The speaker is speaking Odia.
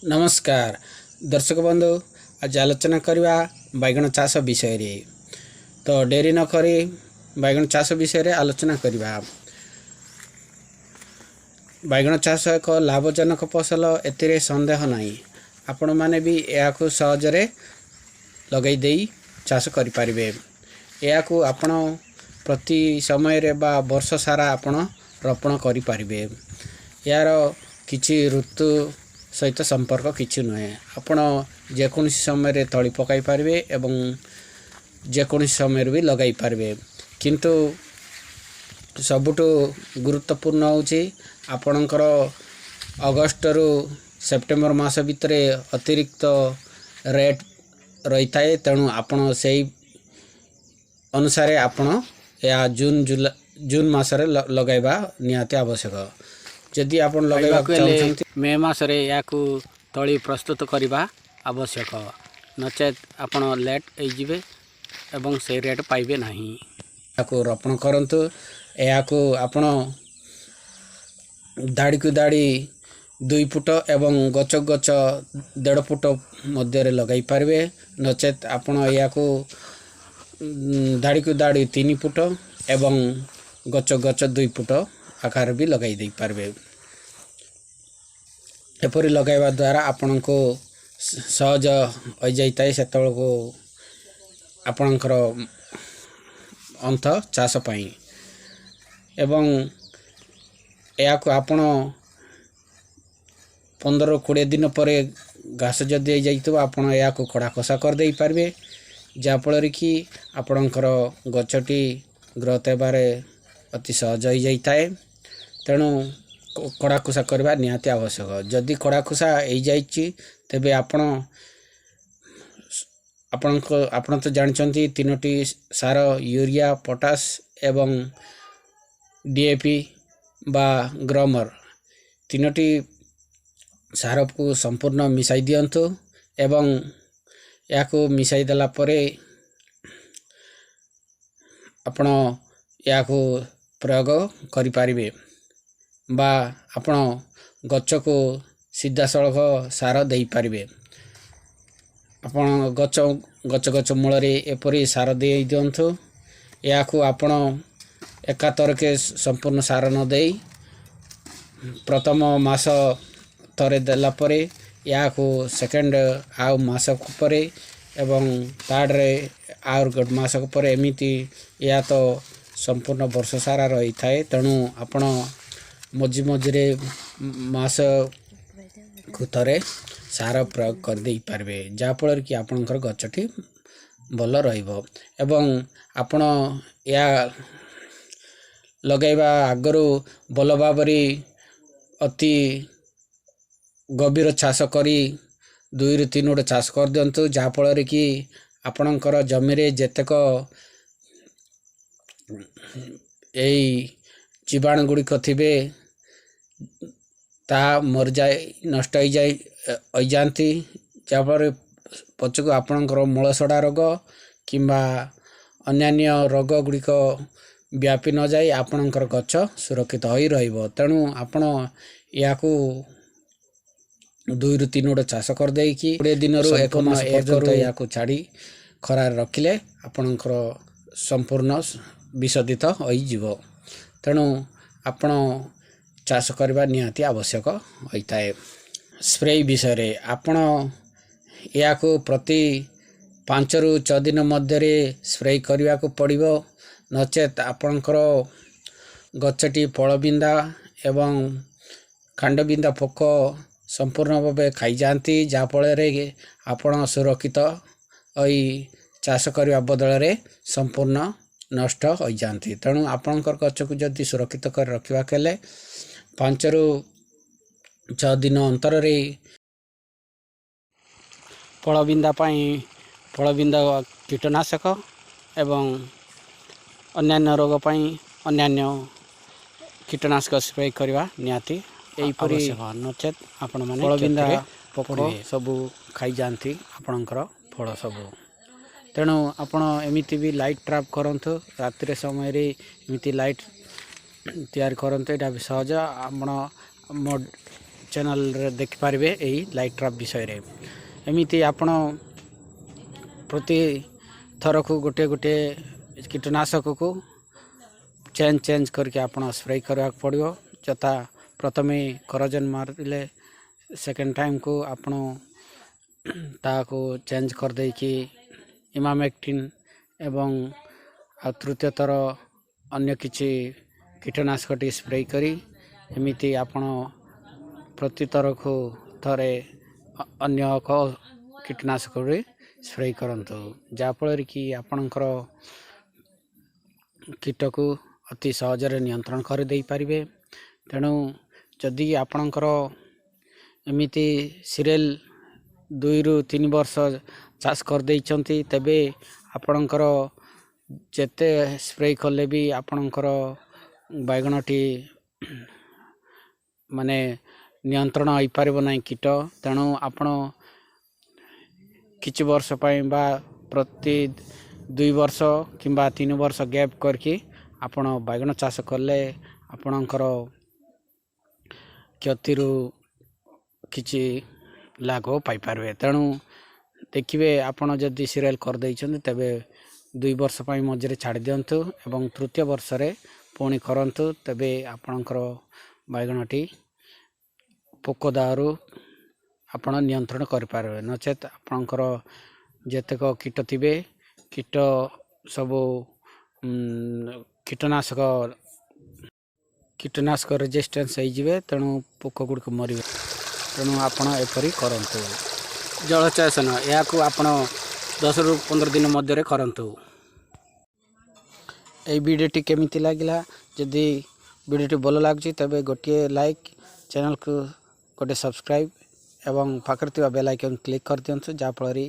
ନମସ୍କାର ଦର୍ଶକ ବନ୍ଧୁ, ଆଜି ଆଲୋଚନା କରିବା ବାଇଗଣ ଚାଷ ବିଷୟରେ। ତ ଡେରି ନକରି ବାଇଗଣ ଚାଷ ବିଷୟରେ ଆଲୋଚନା କରିବା। ବାଇଗଣ ଚାଷ ଏକ ଲାଭଜନକ ଫସଲ, ଏଥିରେ ସନ୍ଦେହ ନାହିଁ। ଆପଣମାନେ ବି ଏହାକୁ ସହଜରେ ଲଗାଇ ଦେଇ ଚାଷ କରିପାରିବେ। ଏହାକୁ ଆପଣ ପ୍ରତି ସମୟରେ ବା ବର୍ଷ ସାରା ଆପଣ ରୋପଣ କରିପାରିବେ। ଏହାର କିଛି ଋତୁ ସହିତ ସମ୍ପର୍କ କିଛି ନୁହେଁ। ଆପଣ ଯେକୌଣସି ସମୟରେ ତଳି ପକାଇ ପାରିବେ ଏବଂ ଯେକୌଣସି ସମୟରେ ବି ଲଗାଇ ପାରିବେ। କିନ୍ତୁ ସବୁଠୁ ଗୁରୁତ୍ୱପୂର୍ଣ୍ଣ ହେଉଛି, ଆପଣଙ୍କର ଅଗଷ୍ଟରୁ ସେପ୍ଟେମ୍ବର ମାସ ଭିତରେ ଅତିରିକ୍ତ ରେଟ୍ ରହିଥାଏ। ତେଣୁ ଆପଣ ସେଇ ଅନୁସାରେ ଆପଣ ଏହା ଜୁନ୍, ଜୁଲାଇ, ଜୁନ୍ ମାସରେ ଲଗାଇବା ନିହାତି ଆବଶ୍ୟକ। ଯଦି ଆପଣ ଲଗାଇବାକୁ ଚାହୁଁଛନ୍ତି, ମେ ମାସରେ ଏହାକୁ ତଳି ପ୍ରସ୍ତୁତ କରିବା ଆବଶ୍ୟକ, ନଚେତ୍ ଆପଣ ଲେଟ୍ ହେଇଯିବେ ଏବଂ ସେଇ ରେଟ୍ ପାଇବେ ନାହିଁ। ଏହାକୁ ରୋପଣ କରନ୍ତୁ। ଏହାକୁ ଆପଣ ଧାଡ଼ିକୁ ଧାଡ଼ି 2 ଫୁଟ ଏବଂ ଗଛ ଗଛ ଦେଢ଼ ଫୁଟ ମଧ୍ୟରେ ଲଗାଇ ପାରିବେ, ନଚେତ୍ ଆପଣ ଏହାକୁ ଧାଡ଼ିକୁ ଧାଡ଼ି 3 ଫୁଟ ଏବଂ ଗଛ ଗଛ 2 ଫୁଟ ଆକାର ବି ଲଗାଇ ଦେଇପାରିବେ। ଏପରି ଲଗାଇବା ଦ୍ୱାରା ଆପଣଙ୍କୁ ସହଜ ହୋଇଯାଇଥାଏ ସେତେବେଳକୁ ଆପଣଙ୍କର ଅନ୍ତ ଚାଷ ପାଇଁ। ଏବଂ ଏହାକୁ ଆପଣ 15 20 ଦିନ ପରେ ଘାସ ଯଦି ହେଇଯାଇଥିବ, ଆପଣ ଏହାକୁ କଡ଼ା ଖସା କରିଦେଇପାରିବେ, ଯାହାଫଳରେ କି ଆପଣଙ୍କର ଗଛଟି ଗ୍ରୋଥ୍ ହେବାରେ ଅତି ସହଜ ହୋଇଯାଇଥାଏ। ତେଣୁ କଡ଼ା ଖୁସା କରିବା ନିହାତି ଆବଶ୍ୟକ। ଯଦି କଡ଼ା ଖୁସା ହେଇଯାଇଛି, ତେବେ ଆପଣ ଆପଣଙ୍କ ଆପଣ ତ ଜାଣିଛନ୍ତି, ତିନୋଟି ସାର ୟୁରିଆ, ପଟାସ ଏବଂ ଡିଏପି ବା ଗ୍ରୋମର, ତିନୋଟି ସାରକୁ ସମ୍ପୂର୍ଣ୍ଣ ମିଶାଇ ଦିଅନ୍ତୁ। ଏବଂ ଏହାକୁ ମିଶାଇ ଦେଲା ପରେ ଆପଣ ଏହାକୁ ପ୍ରୟୋଗ କରିପାରିବେ ବା ଆପଣ ଗଛକୁ ସିଧାସଳଖ ସାର ଦେଇପାରିବେ। ଆପଣ ଗଛ ଗଛ ଗଛ ମୂଳରେ ଏପରି ସାର ଦେଇ ଦିଅନ୍ତୁ। ଏହାକୁ ଆପଣ ଏକାଥରକେ ସମ୍ପୂର୍ଣ୍ଣ ସାର ନ ଦେଇ ପ୍ରଥମ ମାସ ଥରେ ଦେଲା ପରେ ଏହାକୁ ସେକେଣ୍ଡ ଆଉ ମାସକ ପରେ ଏବଂ ଥାର୍ଡ଼ରେ ଆଉ ଗୋଟେ ମାସକ ପରେ, ଏମିତି ଏହା ତ ସମ୍ପୂର୍ଣ୍ଣ ବର୍ଷ ସାରା ରହିଥାଏ। ତେଣୁ ଆପଣ ମଝି ମଝିରେ ମାସକୁ ଥରେ ସାର ପ୍ରୟୋଗ କରିଦେଇପାରିବେ, ଯାହାଫଳରେ କି ଆପଣଙ୍କର ଗଛଟି ଭଲ ରହିବ। ଏବଂ ଆପଣ ଏହା ଲଗାଇବା ଆଗରୁ ଭଲ ଭାବରେ ଅତି ଗଭୀର ଚାଷ କରି 2ରୁ 3 ଚାଷ କରିଦିଅନ୍ତୁ, ଯାହାଫଳରେ କି ଆପଣଙ୍କର ଜମିରେ ଯେତେକ ଏଇ ଜୀବାଣୁ ଗୁଡ଼ିକ ଥିବେ, ତାହା ମରିଯାଇ ନଷ୍ଟ ହେଇଯାଇ ହେଇଯାଆନ୍ତି, ଯାହାଫଳରେ ପଛକୁ ଆପଣଙ୍କର ମୂଳସଢ଼ା ରୋଗ କିମ୍ବା ଅନ୍ୟାନ୍ୟ ରୋଗ ଗୁଡ଼ିକ ବ୍ୟାପି ନଯାଇ ଆପଣଙ୍କର ଗଛ ସୁରକ୍ଷିତ ହୋଇ ରହିବ। ତେଣୁ ଆପଣ ଏହାକୁ 2ରୁ 3 ଚାଷ କରିଦେଇକି 20 ଦିନରୁ 1 ମାସ ପର୍ଯ୍ୟନ୍ତ ଏହାକୁ ଛାଡ଼ି ଖରାରେ ରଖିଲେ ଆପଣଙ୍କର ସମ୍ପୂର୍ଣ୍ଣ ବିଶୋଧିତ ହୋଇଯିବ। ତେଣୁ ଆପଣ ଚାଷ କରିବା ନିହାତି ଆବଶ୍ୟକ ହୋଇଥାଏ। ସ୍ପ୍ରେ ବିଷୟରେ, ଆପଣ ଏହାକୁ ପ୍ରତି 5ରୁ 6 ଦିନ ମଧ୍ୟରେ ସ୍ପ୍ରେ କରିବାକୁ ପଡ଼ିବ, ନଚେତ୍ ଆପଣଙ୍କର ଗଛଟି ଫଳବିନ୍ଧା ଏବଂ କାଣ୍ଡବିନ୍ଧା ପୋକ ସମ୍ପୂର୍ଣ୍ଣ ଭାବେ ଖାଇଯାଆନ୍ତି, ଯାହାଫଳରେ ଆପଣ ସୁରକ୍ଷିତ ହୋଇ ଚାଷ କରିବା ବଦଳରେ ସମ୍ପୂର୍ଣ୍ଣ ନଷ୍ଟ ହୋଇଯାଆନ୍ତି। ତେଣୁ ଆପଣଙ୍କର ଗଛକୁ ଯଦି ସୁରକ୍ଷିତ କରି ରଖିବାକୁ ହେଲେ 5ରୁ 6 ଦିନ ଅନ୍ତରରେ ଫଳବିନ୍ଧା ପାଇଁ ଫଳବିନ୍ଧା କୀଟନାଶକ ଏବଂ ଅନ୍ୟାନ୍ୟ ରୋଗ ପାଇଁ ଅନ୍ୟାନ୍ୟ କୀଟନାଶକ ସ୍ପ୍ରେ କରିବା ନିହାତି ଏହିପରି, ନଚେତ୍ ଆପଣମାନେ ଫଳବିନ୍ଧା ପୋକ ସବୁ ଖାଇଯାଆନ୍ତି ଆପଣଙ୍କର ଫଳ ସବୁ। ତେଣୁ ଆପଣ ଏମିତି ବି ଲାଇଟ୍ ଟ୍ରାପ୍ କରନ୍ତୁ। ରାତିରେ ସମୟରେ ଏମିତି ଲାଇଟ୍ ତିଆରି କରନ୍ତୁ, ଏଇଟା ବି ସହଜ। ଆପଣ ମୋ ଚ୍ୟାନେଲ୍ ଚ୍ୟାନେଲ୍ରେ ଦେଖିପାରିବେ ଏହି ଲାଇଟ୍ ଟ୍ରାପ୍ ବିଷୟରେ। ଏମିତି ଆପଣ ପ୍ରତି ଥରକୁ ଗୋଟିଏ ଗୋଟିଏ କୀଟନାଶକକୁ ଚେଞ୍ଜ ଚେଞ୍ଜ କରିକି ଆପଣ ସ୍ପ୍ରେ କରିବାକୁ ପଡ଼ିବ। ଯଥା ପ୍ରଥମେ କୋରୋଜନ୍ ମାରିଲେ, ସେକେଣ୍ଡ ଟାଇମ୍କୁ ଆପଣ ତାହାକୁ ଚେଞ୍ଜ କରିଦେଇକି ଇମାମେକ୍ଟିନ୍ ଏବଂ ଆଉ ତୃତୀୟ ଥର ଅନ୍ୟ କିଛି କୀଟନାଶକ ଟିକେ ସ୍ପ୍ରେ କରି, ଏମିତି ଆପଣ ପ୍ରତିଥରକୁ ଥରେ ଅନ୍ୟ ଏକ କୀଟନାଶକ ବି ସ୍ପ୍ରେ କରନ୍ତୁ, ଯାହାଫଳରେ କି ଆପଣଙ୍କର କୀଟକୁ ଅତି ସହଜରେ ନିୟନ୍ତ୍ରଣ କରିଦେଇପାରିବେ। ତେଣୁ ଯଦି ଆପଣଙ୍କର ଏମିତି ସିରିଏଲ୍ 2ରୁ 3 ବର୍ଷ ଚାଷ କରିଦେଇଛନ୍ତି, ତେବେ ଆପଣଙ୍କର ଯେତେ ସ୍ପ୍ରେ କଲେ ବି ଆପଣଙ୍କର ବାଇଗଣଟି ମାନେ ନିୟନ୍ତ୍ରଣ ହେଇପାରିବ ନାହିଁ କୀଟ। ତେଣୁ ଆପଣ କିଛି ବର୍ଷ ପାଇଁ ବା ପ୍ରତି 2 ବର୍ଷ କିମ୍ବା 3 ବର୍ଷ ଗ୍ୟାପ୍ କରିକି ଆପଣ ବାଇଗଣ ଚାଷ କଲେ ଆପଣଙ୍କର କ୍ଷତିରୁ କିଛି ଲାଘବ ପାଇପାରିବେ। ତେଣୁ ଦେଖିବେ, ଆପଣ ଯଦି ସିରିଏଲ୍ କରିଦେଇଛନ୍ତି, ତେବେ 2 ବର୍ଷ ପାଇଁ ମଝିରେ ଛାଡ଼ି ଦିଅନ୍ତୁ ଏବଂ ତୃତୀୟ ବର୍ଷରେ ପୁଣି କରନ୍ତୁ। ତେବେ ଆପଣଙ୍କର ବାଇଗଣଟି ପୋକ ଦାଉରୁ ଆପଣ ନିୟନ୍ତ୍ରଣ କରିପାରିବେ। ନଚେତ୍ ଆପଣଙ୍କର ଯେତେକ କୀଟ ଥିବେ, କୀଟ ସବୁ କୀଟନାଶକ ରେଜିଷ୍ଟାନ୍ସ ହେଇଯିବେ। ତେଣୁ ପୋକ ଗୁଡ଼ିକ ମରିବେ। ତେଣୁ ଆପଣ ଏପରି କରନ୍ତୁ। ଜଳସେଚନ, ଏହାକୁ ଆପଣ 10ରୁ 15 ଦିନ ମଧ୍ୟରେ କରନ୍ତୁ। ଏଇ ଭିଡ଼ିଓଟି କେମିତି ଲାଗିଲା? ଯଦି ଭିଡ଼ିଓଟି ଭଲ ଲାଗୁଛି, ତେବେ ଗୋଟିଏ ଲାଇକ୍, ଚ୍ୟାନେଲକୁ ଗୋଟେ ସବସ୍କ୍ରାଇବ୍ ଏବଂ ପାଖରେ ଥିବା ବେଲ୍ ଆଇକନ୍ କ୍ଲିକ୍ କରିଦିଅନ୍ତୁ, ଯାହାଫଳରେ